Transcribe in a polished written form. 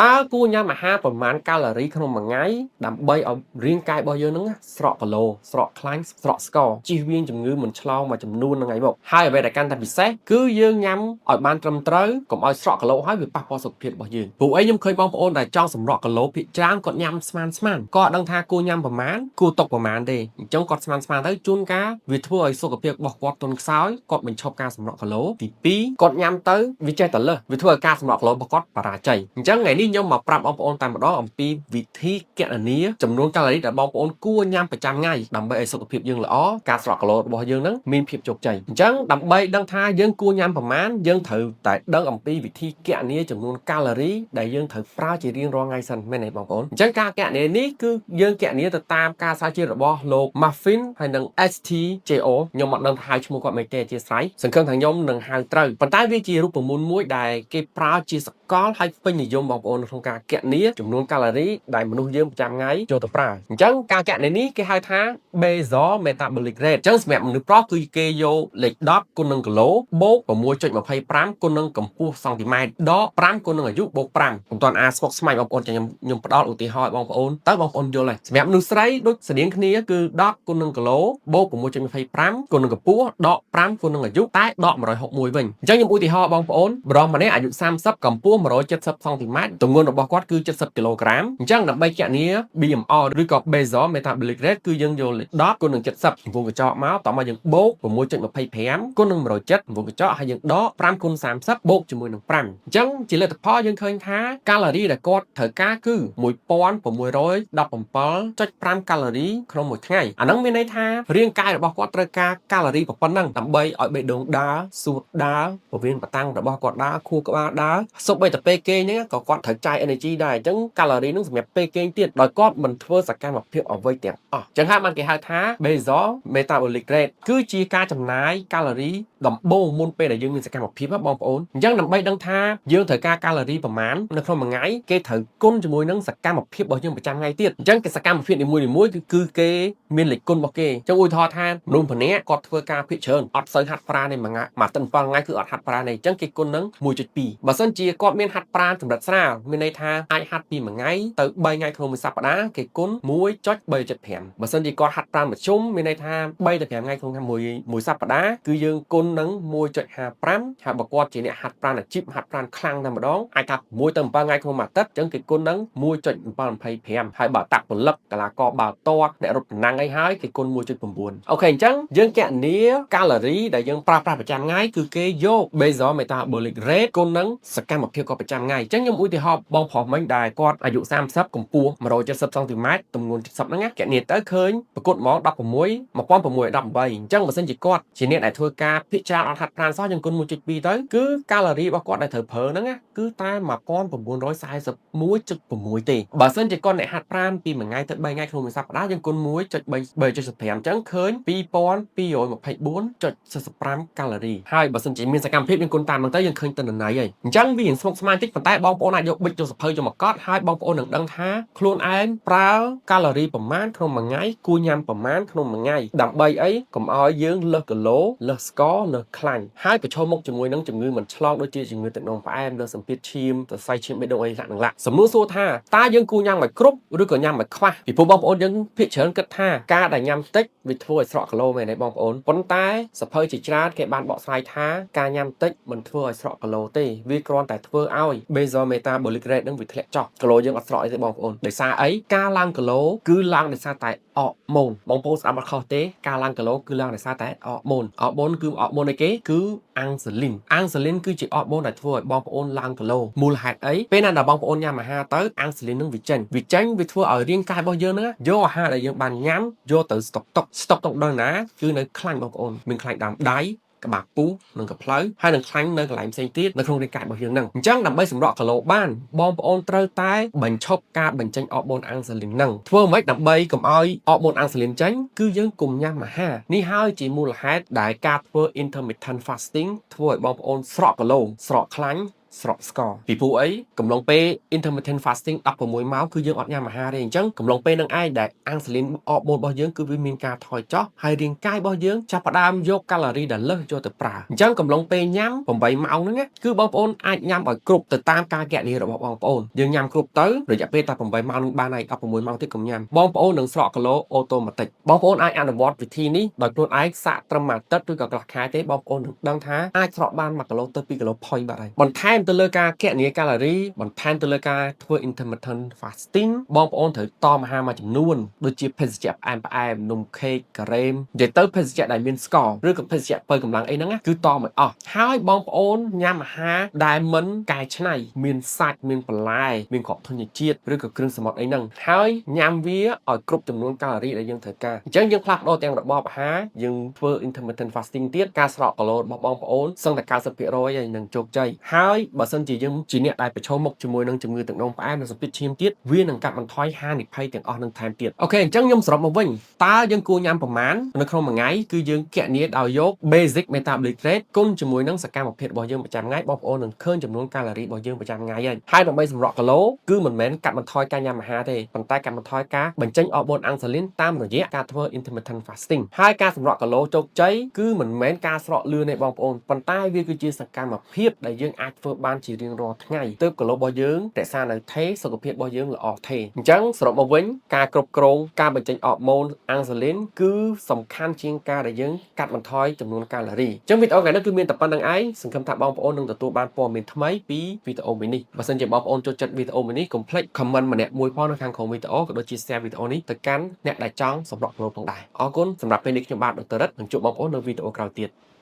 តើគួរញ៉ាំអាហារប៉ុន្មានកាឡូរីក្នុងមួយថ្ងៃដើម្បីឲ្យរាងកាយរបស់យើងហ្នឹងស្រកគីឡូស្រកខ្លាញ់ស្រកស្ករជៀសវាងជំងឺមិនឆ្លងមួយចំនួនហ្នឹងឯងមកហើយអ្វីដែលកាន់តែពិសេសគឺយើងញ៉ាំឲ្យបានត្រឹមត្រូវកុំឲ្យស្រកគីឡូហើយវាប៉ះពាល់សុខភាពរបស់យើងព្រោះអីខ្ញុំឃើញបងប្អូនដែលចង់សម្រកគីឡូភាគច្រើនគាត់ញ៉ាំស្មានស្មានគាត់អត់ដឹងថាគួរញ៉ាំប្រមាណគួរຕົកប្រមាណទេអញ្ចឹងគាត់ស្មានស្មានទៅជួនកាលវាធ្វើឲ្យសុខភាពរបស់គាត់ទន់ខ្សោយគាត់បញ្ឈប់ការសម្រកគីឡូទី2គាត់ញ៉ាំទៅវាចេះតែលើសវាធ្វើឲ្យការសម្រកគីឡូរបស់គាត់បរាជ័យអញ្ចឹងថ្ងៃនេះខ្ញុំមកប្រាប់បងប្អូនតែម្ដងអំពីវិធីគណនាចំនួនកាឡូរីដែលបងប្អូនគួរញ៉ាំប្រចាំថ្ងៃដើម្បីឲ្យសុខភាពយើងល្អការស្រកគីឡូរបស់យើងហ្នឹងមានភាពជោគជ័យអញ្ចឹងដើម្បីដឹងថាយើងគួរញ៉ាំប្រមាណយើងត្រូវតែដឹងអំពីវិធីគណនាចំនួនកាឡូរីដែលយើងត្រូវប្រើជារៀងរាល់ថ្ងៃសិនមែនទេបងប្អូនអញ្ចឹងការគណនានេះគឺយើងគណនាទៅតាមការស្រាវជ្រាវរបស់លោក Muffin ហើយនិង STJO ខ្ញុំអត់ដឹងថាហៅឈ្មោះគាត់មិនទេអធិស្ឋានសង្ឃឹមថាខ្ញុំនឹងហៅត្រូវប៉ុន្តែវាជារូបមន្តមួយដែលគេប្រើជាសកលហើយពេញនិយមបងប្អូនក្នុងការគណនាចំនួនកាឡូរីដែលមនុស្សយើងប្រចាំថ្ងៃចូលទៅប្រើអញ្ចឹងការគណនានេះគេហៅថា basal metabolic rate អញ្ចឹងសម្រាប់មនុស្សប្រុសគឺគេយកលេខ10គុណនឹងគីឡូបូក6.25គុណនឹងកម្ពស់សង់ទីម៉ែត្រដក5គុណនឹងអាយុបូក5កុំទាន់អាស្មុកស្មាញបងប្អូនចាំខ្ញុំផ្ដល់ឧទាហរណ៍ឲ្យបងប្អូនតើបងប្អូនយល់ហើយសម្រាប់មនុស្សស្រីដូចស្តៀងគ្នាគឺ10គុណនឹងគីឡូបូក6.25គុណនឹងកម្ពស់ដក5គុណនឹងអាយុតែដក161វិញអញ្ចឹងខ្ញុំឧទាហរណ៍បងប្អូនប្រុសម្នាក់អាយុ30កម្ពស់170សង់ទីម៉ែត្រទម្ងន់របស់គាត់គឺ70គីឡូក្រាមអញ្ចឹងដើម្បីគណនា BMR ឬក៏ basal metabolic rate គឺយើងយកលេខ10គុណនឹង70កំពុងកញ្ចក់មកតមកយើងបូក6.25គុណនឹង170កំពុងកញ្ចក់ហើយយើងដក5គុណ30បូកជាមួយនឹង5អញ្ចឹងជាលទ្ធផលយើងឃើញថាកាឡូរីដែលគាត់ត្រូវការគឺ1617.5កាឡូរីក្នុងមួយថ្ងៃអាហ្នឹងមានន័យថារាងកាយរបស់គាត់ត្រូវការកាឡូរីប៉ុណ្ណឹងដើម្បីឲ្យបេះដូងដើរសួតដើរពោះវៀនបតាំងរបស់គាត់ដើរខួរក្បាលដើរសូម្បីតែពេលគេងហ្នឹងក៏គាត់ត្រូវចាយ energy ដែរអញ្ចឹងកាឡូរីហ្នឹងសម្រាប់ពេលគេងទៀតដោយគាត់មិនធ្វើសកម្មភាពអ្វីទាំងអស់អញ្ចឹងហើយបានគេហៅថា basal metabolic rate គឺជាការចំណាយកាឡូរីដំបូងមុនពេលដែលយើងមានសកម្មភាពបងប្អូនអញ្ចឹងដើម្បីដឹងថាយើងត្រូវការកាឡូរីប្រមាណនៅក្នុងមួយថ្ងៃគេត្រូវគុណជាមួយនឹងសកម្មភាពរបស់យើងប្រចាំថ្ងៃទៀតអញ្ចឹងគេសកម្មភាពនីមួយៗគឺគេមានលេខគុណរបស់គេអញ្ចឹងឧទាហរណ៍ថាមនុស្សម្នាក់គាត់ធ្វើការភាគច្រើនអត់សូវហាត់ប្រាណទេមួយថ្ងៃមួយអាទិត្យ7ថ្ងៃគឺអត់ហាត់ប្រាណទេអញ្ចឹងគេគុណនឹង1.2បើសិនជាគាត់មានហាត់ប្រាណកម្រិតស្រាលមានន័យថាអាចហាត់ពីមួយថ្ងៃទៅ3ថ្ងៃក្នុងមួយសប្តាហ៍គេគុណ1.375បើសិនជាគាត់ហាត់ប្រាណមធ្យមមានន័យថា3ទៅ5ថ្ងៃក្នុងមួយមួយសប្តាហ៍គឺយើងគុណនឹង1.55ហើយបើគាត់ជាអ្នកហាត់ប្រាណអាជីពហាត់ប្រាណខ្លាំងតែម្ដងអាចថា6ទៅ7ថ្ងៃក្នុងមួយអាទិត្យអញ្ចឹងគេគុណនឹង1.725ហើយបើតាក់ពលឹកកីឡាករបាល់ទាត់អ្នករត់ប្រណាំងអីហើយគេគុណ1.9OK អញ្ចឹងយើងគណនាកាឡូរីដែលយើងប្រើប្រាស់ប្រចាំថ្ងៃគឺគេយក basal metabolic rate គុណនឹងសកម្មភាពគាត់ប្រចាំថ្ងៃអញ្ចឹងខ្ញុំឧទាហរណ៍បងប្រុសមិញដែលគាត់អាយុ30កម្ពស់170សង់ទីម៉ែត្រទម្ងន់70ហ្នឹងណាគណនាទៅឃើញប្រកួតហ្មង16 1618អញ្ចឹងបើសិនជាគាត់ជាអ្នកដែលធ្វើការភាគច្រើនអត់ហាត់ប្រាណសោះយើងគុណ1.2ទៅគឺកាឡូរីរបស់គាត់ដែលត្រូវប្រើហ្នឹងណាគឺតែ1941.6ទេបើសិនជាគាត់អ្នកហាត់ប្រាណពីមួយថ្ងៃទៅ3ថ្ងៃក្នុងមួយសប្តាហ៍យើងគុណ1.3.75អញ្ចឹងឃើញ2224.45កាឡូរីហើយបើសិនជាមានសកម្មភាពយើងគុណតាមហ្នឹងទៅយើងឃើញទិន្នន័យហើយអញ្ចឹងវារៀងស្មុគស្មាញតិចប៉ុន្តែបងប្អូនអាចយកប៊ិចយកសៀវភៅយកមកកត់ហើយបងប្អូននឹងដឹងថាខ្លួនឯងប្រើកាឡូរីប្រមាណក្នុងមួយថ្ងៃគួរញ៉ាំប្រមាណក្នុងមួយថ្ងៃដើម្បីអីកុំឲ្យយើងលើសគីឡូលើសស្ករលើសខ្លាញ់ហើយប្រឈមមុខជាមួយនឹងជំងឺមិនឆ្លងដូចជាជំងឺទឹកនោមផ្អែមលើសសម្ពាធឈាមសរសៃឈាមបេះដូងអីឡាក់នឹងឡាក់សំណួរសួរថាតើយើងគួរញ៉ាំឲ្យគ្រប់ឬក៏ញ៉ាំឲ្យខ្វះពីព្រោះបងប្អូនយើងភាគច្រើនគិតថាការដែលញ៉ាំតិចវាធ្វើឲ្យស្រកគីឡូមែនទេបងប្អូនប៉ុន្តែសៀវភៅជាច្រើនគេបានបកស្រាយថាការញ៉ាំតិចមិនធ្វើឲ្យស្រកគីឡូទេវាគ្រាន់តែធ្វើឲ្យ basal metabolic rate នឹងវាធ្លាក់ចុះគីឡូយើងអត់ស្រកអីទេបងប្អូនដោយសារអីការឡើងគីឡូគឺឡើងដោយសារតែអរម៉ូនបងប្អូនស្ដាប់អត់ខុសទេការឡើងគីឡូគឺឡើងដោយសារតែអរម៉ូនអរម៉ូនគឺអរម៉ូនអីគេគឺអាំងស៊ូលីនអាំងស៊ូលីនគឺជាអរម៉ូនដែលធ្វើឲ្យបងប្អូនឡើងគីឡូមូលហេតុអីពេលណាដែលបងប្អូនញ៉ាំអាហារទៅអាំងស៊ូលីននឹងវាចេញវាចេញវាធ្វើឲ្យរាងកាយរបស់យើងហ្នឹងយកអាហារដែលយើងបានញ៉ាំយកទៅស្តុកទុកស្តុកទុកដល់ណាគឺនៅខ្លាញ់បងប្អូនមានខ្លាញ់ដើមដៃក្បាលពោះនិងកផ្លូវហើយនឹងខ្លាញ់នៅកន្លែងផ្សេងទៀតនៅក្នុងរាងកាយរបស់យើងហ្នឹងអញ្ចឹងដើម្បីសម្រកគីឡូបានបងប្អូនត្រូវតែបញ្ឈប់ការបញ្ចេញអរម៉ូនអាំងស៊ូលីនហ្នឹងធ្វើម៉េចដើម្បីកុំឲ្យអរម៉ូនអាំងស៊ូលីនចេញគឺយើងកុំញ៉ាំអាហារនេះហើយជាមូលហេតុដែលការធ្វើ intermittent fasting ធ្វើឲ្យបងប្អូនស្រកគីឡូស្រកខ្លាញ់ ស្រកស្ករពីព្រោះអីកំឡុងពេល intermittent fasting 16ម៉ោងគឺយើងអត់ញ៉ាំអាហារទេអញ្ចឹងកំឡុងពេលហ្នឹងឯងដែលអាំងស៊ូលីនអរម៉ូនរបស់យើងគឺវាមានការថយចុះហើយរាងកាយរបស់យើងចាប់ផ្ដើមយកកាឡូរីដែលលើសយកទៅប្រើអញ្ចឹងកំឡុងពេលញ៉ាំ8ម៉ោងហ្នឹងណាគឺបងប្អូនអាចញ៉ាំឲ្យគ្រប់ទៅតាមការគណនារបស់បងប្អូនយើងញ៉ាំគ្រប់ទៅរយៈពេលតែ8ម៉ោងនឹងបានហើយ16ម៉ោងទៀតកុំញ៉ាំបងប្អូននឹងស្រកគីឡូautomatic បងប្អូនអាចអនុវត្តវិធីនេះដោយខ្លួនឯងសាកត្រឹមមួយអាទិត្យឬក៏កន្លះខែទេបងប្អូននឹងដឹងថាអាចស្រកបាន1គីឡូទៅ2គីឡូផុយបាត់ហើយបន្ថែមទៅលើការគណនាកាឡូរីបន្ថែមទៅលើការធ្វើ intermittent fasting បងប្អូនត្រូវតមអាហារមួយចំនួនដូចជាភេសជ្ជៈផ្អែមផ្អែមនំខេកការ៉េមនិយាយទៅភេសជ្ជៈដែលមានស្ករឬក៏ភេសជ្ជៈបើកម្លាំងអីហ្នឹងណាគឺតមឲ្យអស់ហើយបងប្អូនញ៉ាំអាហារដែលមិនកែច្នៃមានសាច់មានបន្លែមានគ្រាប់ធញ្ញជាតិឬក៏គ្រឿងសមុទ្រអីហ្នឹងហើយញ៉ាំវាឲ្យគ្រប់ចំនួនកាឡូរីដែលយើងត្រូវការអញ្ចឹងយើងផ្លាស់ប្ដូរទាំងរបបអាហារយើងធ្វើ intermittent fasting ទៀតការស្រកគីឡូរបស់បងប្អូនសឹងតែ90%ហើយនឹងជោគជ័យហើយបើសិនជាយើងជាអ្នកដែលប្រឈមមុខជាមួយនឹងជំងឺទឹកនោមផ្អែមនិងសម្ពាធឈាមទៀតវានឹងកាត់បន្ថយហានិភ័យទាំងអស់នឹងថែមទៀត OK អញ្ចឹងខ្ញុំសរុបមកវិញតើយើងគួរញ៉ាំប្រមាណនៅក្នុងមួយថ្ងៃគឺយើងគណនាដោយយក basic metabolic rate គុណជាមួយនឹងសកម្មភាពរបស់យើងប្រចាំថ្ងៃបងប្អូននឹងឃើញចំនួនកាឡូរីរបស់យើងប្រចាំថ្ងៃហើយហើយដើម្បីសម្រក់គីឡូគឺមិនមែនកាត់បន្ថយការញ៉ាំអាហារទេប៉ុន្តែកាត់បន្ថយការបញ្ចេញអរម៉ូនអាំងស៊ូលីនតាមរយៈការធ្វើ intermittent fasting ហើយការសម្រក់គីឡូជោគជ័យគឺមិនមែនការស្រកលឿនទេបងប្អូនប៉ុន្តែវាគឺជាសកម្មភាពដែលយើងអាចធ្វើបានជារៀងរាល់ថ្ងៃទើបគីឡូរបស់យើងរក្សានៅថេរសុខភាពរបស់យើងល្អថេរអញ្ចឹងសរុបមកវិញការគ្រប់គ្រងការបញ្ចេញអរម៉ូនអាំងស៊ូលីនគឺសំខាន់ជាងការដែលយើងកាត់បន្ថយចំនួនកាឡូរីអញ្ចឹងវីដេអូថ្ងៃនេះគឺមានតែប៉ុណ្ណឹងឯងសង្ឃឹមថាបងប្អូននឹងទទួលបានព័ត៌មានថ្មីពីវីដេអូមួយនេះបើសិនជាបងប្អូនចូលចិត្តវីដេអូមួយនេះកុំភ្លេច comment ម្នាក់មួយផងនៅខាងក្រោមវីដេអូក៏ដូចជា share វីដេអូនេះទៅកាន់អ្នកដែលចង់សម្រក់គីឡូផងដែរអរគុណសម្រាប់ពេលនេះខ្ញុំបាទដុកទ័ររិទ្ធនឹងជួបបងប្អូននៅវីដេអូក្រោយទៀត។